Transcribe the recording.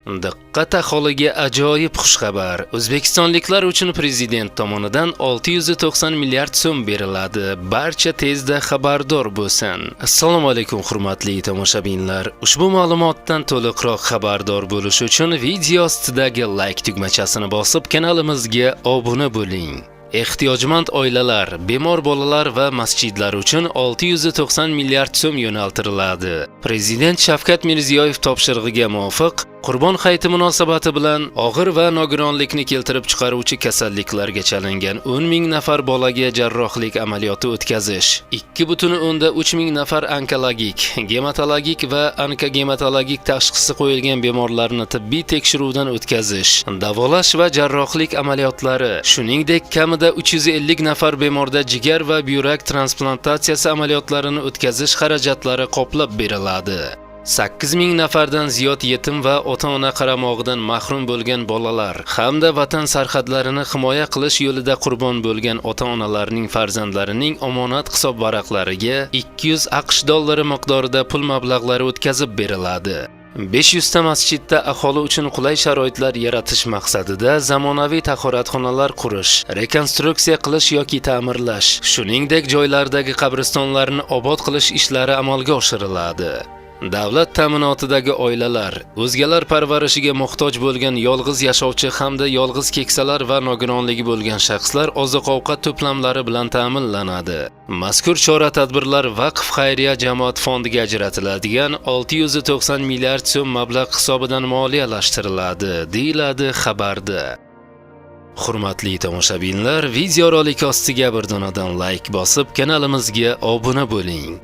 Diqqat, aholiga ajoyib xushxabar! O'zbekistonliklar uchun prezident tomonidan 690 milliard so'm beriladi. Barcha tezda xabardor bo'lsin. Assalomu alaykum, hurmatli tomoshabinlar. Ushbu ma'lumotdan to'liqroq xabardor bo'lish uchun video ostidagi like tugmachasini bosib, kanalimizga obuna bo'ling. Ehtiyojmand oilalar, bemor bolalar va masjidlar uchun 690 milliard so'm yo'naltiriladi. Prezident Shavkat Mirziyoyev topshirig'iga muvofiq, Qurbon hayiti munosabati bilan og'ir va nogironlikni keltirib chiqaruvchi kasalliklarga chalingan 10 ming nafar bolaga jarrohlik amaliyoti o'tkazish, 2,3 ming nafar onkologik, gematologik va onkogematologik tashxisi qo'yilgan bemorlarni tibbiy tekshiruvdan o'tkazish, davolash va jarrohlik amaliyotlari, shuningdek, kamida 350 nafar bemorda jigar va buyrak transplantatsiyasi amaliyotlarini o'tkazish xarajatlari qoplab beriladi. 8 ming nafardan ziyod yetim va ota-ona qaramog'idan mahrum bo'lgan bolalar hamda vatan sarhadlarini himoya qilish yo'lida qurbon bo'lgan ota-onalarning farzandlarining omonat hisob varaqlariga 200 AQSh dollari miqdorida pul mablag'lari o'tkazib beriladi. 500 ta masjidda aholi uchun qulay sharoitlar yaratish maqsadida zamonaviy tahoratxonalar qurish, rekonstruksiya qilish yoki ta'mirlash, shuningdek, joylardagi qabristonlarni obod qilish ishlari amalga oshiriladi. Davlat ta'minotidagi oilalar, o'zgalar parvarishiga muhtoj bo'lgan yolg'iz yashovchi hamda yolg'iz keksalar va nogironligi bo'lgan shaxslar oziq-ovqat to'plamlari bilan ta'minlanadi. Mazkur chora-tadbirlar Vaqf xayriya jamoat fondiga ajratiladigan 690 milliard so'm mablag' hisobidan moliyalashtiriladi, deyiladi xabarda. Hurmatli tomoshabinlar, videorolik ostiga bir donadan like bosib, kanalimizga obuna bo'ling.